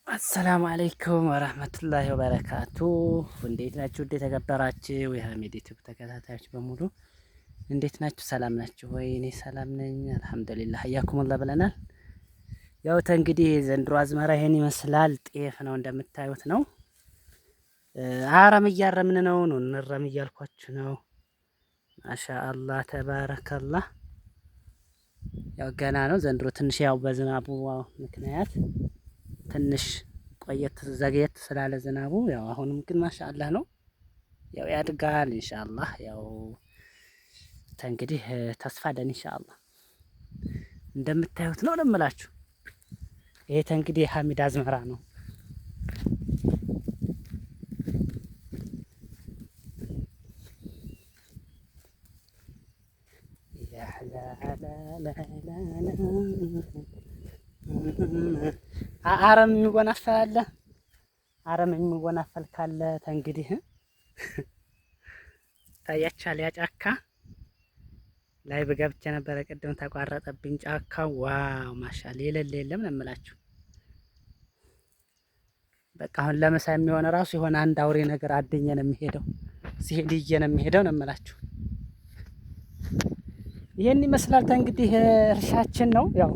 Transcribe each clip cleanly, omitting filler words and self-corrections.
አሰላሙ አለይኩም ወረህመቱላሂ ወበረካቱ። እንዴት ናችሁ? እንዴት ተከበራችሁ? የሀሚድ ዩቲዩብ ተከታታዮች በሙሉ እንዴት ናችሁ? ሰላም ናችሁ ወይ? እኔ ሰላም ነኝ አልሐምዱሊላህ። ሀያኩሙላህ ብለናል። ያው እንግዲህ ዘንድሮ አዝመራ ይሄን ይመስላል። ጤፍ ነው እንደምታዩት ነው። አረም እያረምን ነው ነው እንረም እያልኳችሁ ነው። ማሻአላህ ተባረከላህ። ያው ገና ነው ዘንድሮ ትንሽ ያው በዝናቡ ምክንያት ትንሽ ቆየት ዘግየት ስላለ ዝናቡ ያው አሁንም ግን ማሻአላህ ነው። ያው ያድጋል ኢንሻአላህ። ያው እንግዲህ ተስፋ አለን ኢንሻአላህ። እንደምታዩት ነው ለምላችሁ። ይሄ እንግዲህ የሀሚድ አዝመራ ነው። አረም የሚጎናፈል አለ። አረም የሚጎናፈል ካለ ተንግዲህ ታያቻል። ያ ጫካ ላይ በገብቼ ነበረ ቅድም ተቋረጠብኝ። ጫካው wow ማሻአላ የሌለ የለም ነው የምላችሁ። በቃ አሁን ለምሳ የሚሆነ ራሱ የሆነ አንድ አውሬ ነገር አደኘ ነው የሚሄደው፣ ሲሄድ ይዤ ነው የሚሄደው ነው የምላችሁ። ይሄን ይመስላል ተንግዲህ እርሻችን ነው። ያው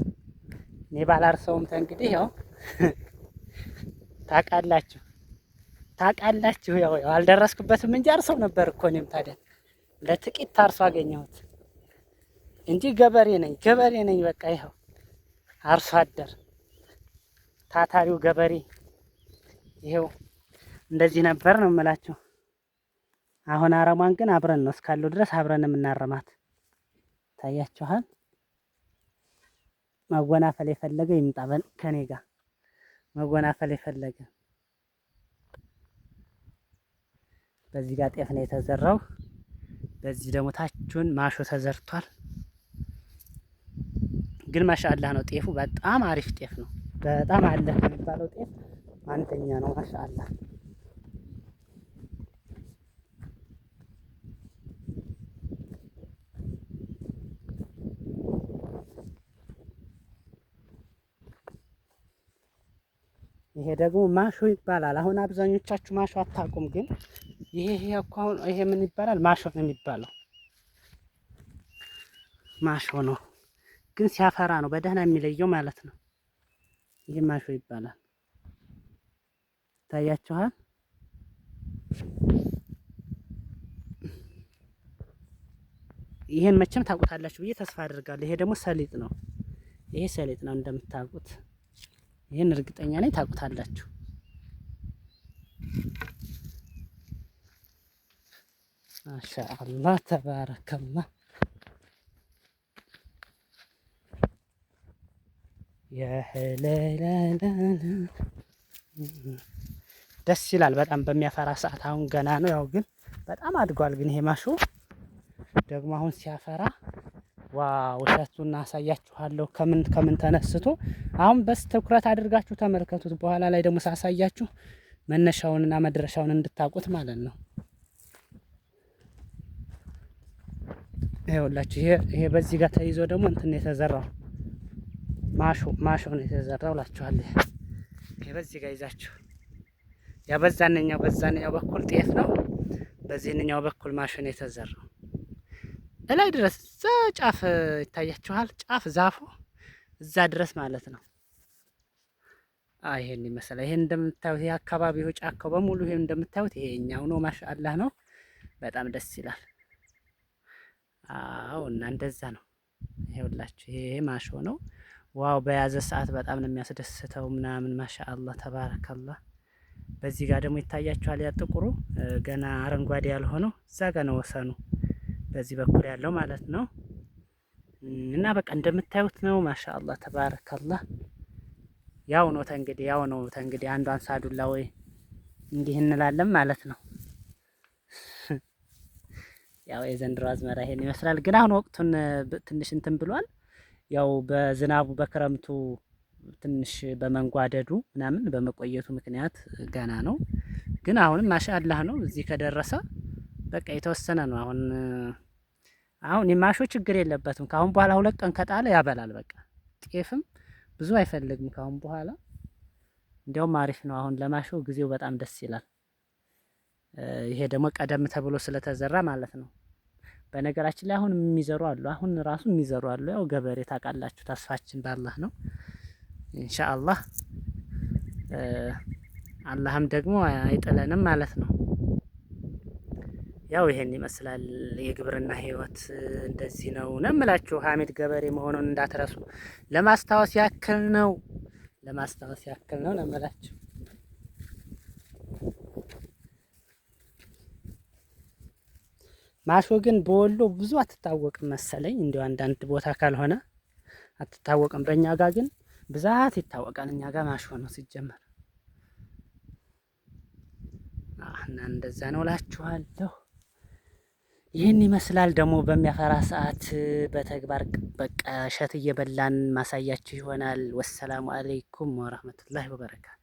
እኔ ባላርሰውም ተንግዲህ ያው ታውቃላችሁ ታውቃላችሁ ያው አልደረስኩበትም እንጂ አርሰው ነበር እኮ እኔም። ታዲያ ለጥቂት ታርሶ አገኘሁት እንጂ ገበሬ ነኝ ገበሬ ነኝ። በቃ ይኸው አርሶ አደር ታታሪው ገበሬ ይኸው እንደዚህ ነበር ነው የምላችሁ። አሁን አረሟን ግን አብረን ነው እስካለው ድረስ አብረን የምናረማት። ታያችኋል። መጎናፈል የፈለገ ይምጣ ከኔ ጋር መጎናፈል የፈለገ። በዚህ ጋር ጤፍ ነው የተዘራው። በዚህ ደግሞ ታቹን ማሾ ተዘርቷል። ግን ማሻአላህ ነው ጤፉ፣ በጣም አሪፍ ጤፍ ነው። በጣም አለ የሚባለው ጤፍ አንደኛ ነው። ማሻአላህ ይሄ ደግሞ ማሾ ይባላል። አሁን አብዛኞቻችሁ ማሾ አታውቁም፣ ግን ይሄ እኮ አሁን ይሄ ምን ይባላል? ማሾ ነው የሚባለው። ማሾ ነው ግን ሲያፈራ ነው በደህና የሚለየው ማለት ነው። ይሄ ማሾ ይባላል። ታያችኋል። ይሄን መቼም ታውቁታላችሁ ብዬ ተስፋ አድርጋለሁ። ይሄ ደግሞ ሰሊጥ ነው። ይሄ ሰሊጥ ነው እንደምታውቁት። ይህን እርግጠኛ ነኝ ታውቁታላችሁ። ማሻአላህ ተባረከላህ። ደስ ይላል በጣም በሚያፈራ ሰዓት። አሁን ገና ነው ያው ግን በጣም አድጓል። ግን ይሄ ማሾ ደግሞ አሁን ሲያፈራ wow እሸቱን አሳያችኋለሁ። ከምን ከምን ተነስቶ አሁን በስ ትኩረት አድርጋችሁ ተመልከቱት። በኋላ ላይ ደግሞ ሳሳያችሁ መነሻውንና መድረሻውን እንድታውቁት ማለት ነው። ይኸውላችሁ ይሄ በዚህ ጋር ተይዞ ደግሞ እንትን የተዘራው ማሾ ማሾ ነው የተዘራው እላችኋለሁ። ይሄ በዚህ ጋር ይዛችሁ ያ በዛንኛው በኩል ጤፍ ነው፣ በዚህኛው በኩል ማሾ ነው የተዘራው። እላይ ድረስ እዛ ጫፍ ይታያችኋል። ጫፍ ዛፉ እዛ ድረስ ማለት ነው። ይሄን ይመስላል። ይሄን እንደምታዩት ይሄ አካባቢው ጫካው በሙሉ ይሄን እንደምታዩት ይሄኛው ነው። ማሻአላህ ነው። በጣም ደስ ይላል። አዎ እና እንደዛ ነው። ይሄውላችሁ ይሄ ማሾ ነው። wow በያዘ ሰዓት በጣም ነው የሚያስደስተው ምናምን። ማሻአላህ ተባረከላህ። በዚህ ጋር ደግሞ ይታያችኋል። ያ ጥቁሩ ገና አረንጓዴ ያልሆነው እዛ ጋር ነው ወሰኑ በዚህ በኩል ያለው ማለት ነው። እና በቃ እንደምታዩት ነው። ማሻአላህ ተባረከላህ። ያው ነው ተንግዲህ ያው ነው ተንግዲህ አንዷን ሳዱላ ወይ እንዲህ እንላለን ማለት ነው። ያው የዘንድሮ አዝመራ ይሄን ይመስላል። ግን አሁን ወቅቱን ትንሽ እንትን ብሏል። ያው በዝናቡ በክረምቱ ትንሽ በመንጓደዱ ምናምን በመቆየቱ ምክንያት ገና ነው። ግን አሁንም ማሻአላህ ነው። እዚህ ከደረሰ በቃ የተወሰነ ነው። አሁን አሁን የማሾ ችግር የለበትም። ከአሁን በኋላ 2 ቀን ከጣለ ያበላል። በቃ ጤፍም ብዙ አይፈልግም ከአሁን በኋላ። እንዲያውም አሪፍ ነው። አሁን ለማሾ ጊዜው በጣም ደስ ይላል። ይሄ ደግሞ ቀደም ተብሎ ስለተዘራ ማለት ነው። በነገራችን ላይ አሁን የሚዘሩ አሉ። አሁን ራሱ የሚዘሩ አሉ። ያው ገበሬ ታውቃላችሁ፣ ተስፋችን ባላህ ነው። ኢንሻአላህ አላህም ደግሞ አይጥለንም ማለት ነው። ያው ይሄን ይመስላል የግብርና ህይወት እንደዚህ ነው ነው የምላችሁ። ሀሚድ ገበሬ መሆኑን እንዳትረሱ ለማስታወስ ያክል ነው፣ ለማስታወስ ያክል ነው ነው የምላችሁ። ማሾ ግን በወሎ ብዙ አትታወቅም መሰለኝ፣ እንዲያው አንዳንድ ቦታ ካልሆነ አትታወቅም። በእኛ ጋር ግን ብዛት ይታወቃል። እኛ ጋር ማሾ ነው ሲጀመር እና እንደዛ ነው እላችኋለሁ። ይህን ይመስላል። ደግሞ በሚያፈራ ሰዓት በተግባር በቃ እሸት እየበላን ማሳያችሁ ይሆናል። ወሰላሙ አለይኩም ወረህመቱላሂ ወበረካቱ።